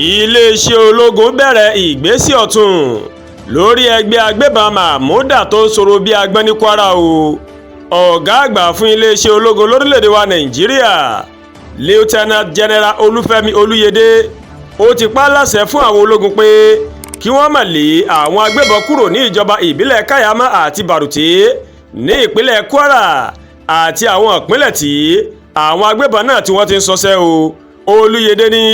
Iléeṣẹ́ ológun bẹ̀rẹ̀ ìgbésẹ̀ ọ̀tún lórí ẹgbẹ́ agbébọn Mahmuda tó ń sọ̀rọ̀ bíi agbọ́n ní Kwara o. Ọ̀gá àgbà fún iléeṣẹ́ ológun lórílẹ̀‐èdè wa Nàìjíríà, Lieutenant General Olúfẹ́mi Olúyẹdẹ, ó ti pa á láṣẹ fún àwọn ológun pé kí wọ́n má lé àwọn agbébọn kúrò ní ìjọba ìbílẹ̀ Kaiama àti Barute ní ìpínlẹ̀ Kwara àti àwọn ìpínlẹ̀ tí àwọn agbébọn náà tí wọ́n ti ń ṣọṣẹ́ o. Olúyẹdẹ ní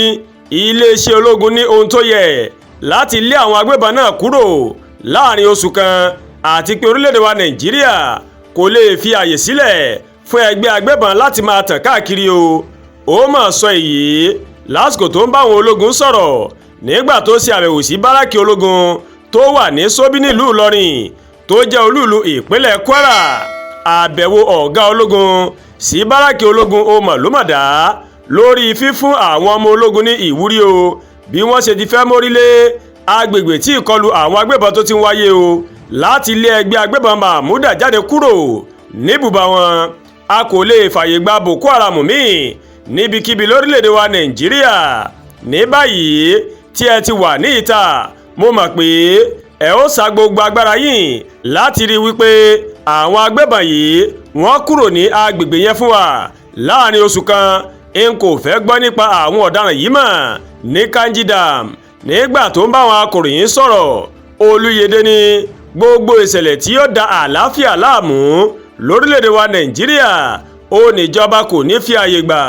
iléeṣẹ́ ológun ní ohun tó yẹ láti lé àwọn agbébọn náà kúrò láàrin oṣù kan, àti pé orílẹ̀-èdè wa Nàìjíríà kò lè fi àyè sílẹ̀ fún ẹgbẹ́ agbébọn láti máa tàn káàkiri o. Ó mà sọ èyí lásìkò tó ń bá àwọn ológun sọ̀rọ̀ nígbà tó ṣe àbẹ̀wò sí báràkì ológun tó wà ní Sóbí nílùú Ìlọrin, tó jẹ́ olúùlú ìpínlẹ̀ Kwara. Àbẹ̀wò ọ̀gá ológun sí báràkì ológun omọ̀lúmọ̀dá lórí fífún àwọn ọmọ ológun ní ìwúrí o, bí wọ́n ṣe ti fẹ́ mórílé agbègbè tí ìkọlù àwọn agbébọn tó ti ń wáyé o, láti lé ẹgbẹ́ agbébọn Mahmuda jáde kúrò níbùbá wọn. A kò lè fààyè gba Boko Haram míì níbikíbi lórílẹ̀‐èdè wa Nàìjíríà. Ní báyìí tí ẹ ti wà ní ìta, mo mọ̀ pé ẹ ó sa gbogbo agbára yín láti rí wípé àwọn agbébọn yìí wọ́n kúrò ní agbègbè yẹn fún wa láàrin oṣù kan. N kò fẹ́ gbọ́ nípa àwọn ọ̀daràn yìí mọ́ ní Kainji Dam. Nígbà tó ń bá àwọn akọ̀ròyìn sọ̀rọ̀, Olúyẹdẹ ní gbogbo ìṣẹ̀lẹ̀ tí yóò da àlàáfíà láàmú lórílẹ̀‐èdè wa Nàìjíríà, ó níjọba kò ní fi àyè gbà.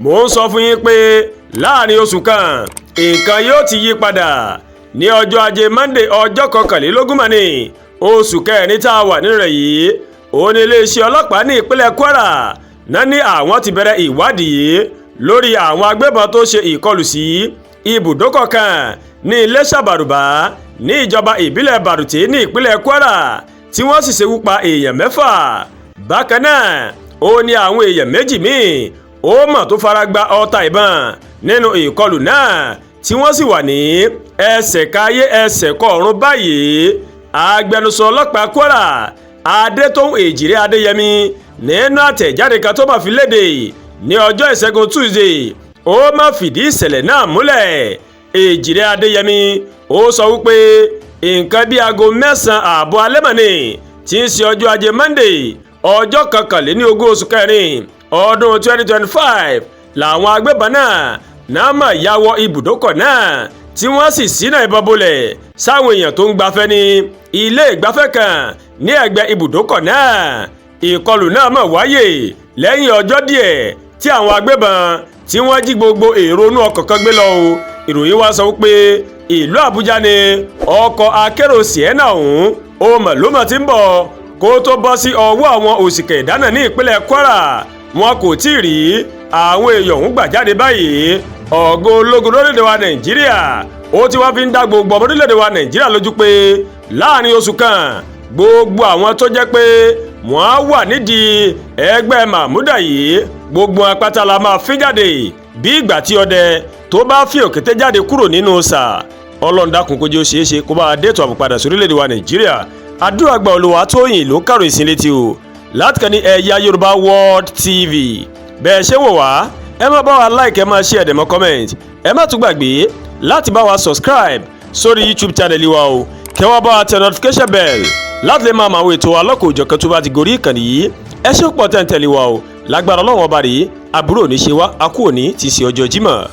Mò ń sọ fún yín pé láàrin oṣù kan, nǹkan yóò ti yí padà. Ní ọjọ́ Ajé Monday, ọjọ́ 21 mọ́ni oṣù kẹrin tá a wà nínú rẹ̀ yìí, ó ní iléeṣẹ́ ọlọ́pàá ní ìpínlẹ̀ Kwara náà ní àwọn ti bẹ̀rẹ̀ ìwádìí lórí àwọn agbébọn tó ṣe ìkọlù sí ibùdókọ̀ kan ní Iléṣà Bàrùbá ní ìjọba ìbílẹ̀ Bàrùtì ní ìpínlẹ̀ Kwara, tí wọ́n sì ṣekú pa èèyàn 6. Bákan náà, ó ní àwọn èèyàn 2 míì ó mọ̀ tó fara gba ọta ìbọn nínú ìkọlù náà, tí wọ́n sì wà ní ẹsẹ̀ káyé ẹsẹ̀ kọ̀ọ̀run báyìí. Agbẹnusọ ọlọ́pàá Kwara, Adétóhùn Èjìrè Adéyẹmí, nínú àtẹ̀jáde kan tó máa fi léde ní ọjọ́ Ìṣẹ́gun Tuesday, ó máa fìdí ìṣẹ̀lẹ̀ náà múlẹ̀. Èjìrè Adéyẹmí ó sọ wípé nǹkan bíi aago 9:30 alẹ́ mọ̀ni tí ń ṣe ọjọ́ Ajé Monday, ọjọ́ 21 oṣù kẹrin ọdún 2025, làwọn agbébọn náà mà ya wọ ibùdókọ̀ náà, tí wọ́n sì ṣínà ìbọn bolẹ̀ sáwọn èèyàn tó ń gbafẹ́ ní ilé ìgbafẹ́ kan ní ẹ̀gbẹ́ ibùdókọ̀ náà. Ìkọlù náà mà wáyè lẹ́yìn ọjọ́ díẹ̀ tí àwọn agbébọn tí wọ́n jí gbogbo èrò inú ọkọ̀ kan gbé lọ o. Ìròyìn wa sọ wípé ìlú Àbújá ni ọkọ̀ akérò Sienna ọ̀hún ó mọ̀ ló mọ̀ tí ń bọ̀ kó tó bọ́ sí ọwọ́ àwọn òṣìkà ìdáná ní ìpínlẹ̀ Kwara. Wọn kò tí ì rí àwọn èèyàn ọ̀hún gbà jáde báyìí. Ọ̀gá ológun lórílẹ̀‐èdè wa Nàìjíríà ó ti wá fi ń dá gbogbo ọmọ orílẹ̀‐èdè wa Nàìjíríà lójú pé láàrin oṣù kan, gbogbo àwọn tó jẹ́ pé wọ́n á wà nídìí ẹgbẹ́ Mahmuda yìí, gbogbo apáta la máa fín jáde bí ìgbà tí ọdẹ tó bá fi òkété jáde kúrò nínú sà. Ọlọ́run dákun, kó jẹ́ ó ṣeé ṣe kó bá a dé ètò ààbò padà sórílẹ̀‐èdè wa Nàìjíríà. Àdúrà gba. Olúwatóyìn ló ń kàròyìn sí létí o láti kàn ní Ẹ̀yà Yorùbá World TV. Bẹ́ẹ̀ ṣe wò wá, ẹ má bá wa like, ẹ máa share, ẹ dẹ̀ mọ́ comment. Ẹ má tún gbàgbé láti bá wa subscribe sórí YouTube channel wa o, kẹ́ wá bá wa tẹ notification bell láti lè máa mọ àwọn ètò alọ́kọ̀ òjọ̀kan tó bá ti gorí ìkànnì yìí. Ẹ ṣe pọ̀ tẹ́ ń tẹ̀lé wa o. Lágbára Ọlọ́run Ọba rèé, àbúrò ní ṣe wá, a kú òní ti ṣe ọjọ́ Jímọ̀.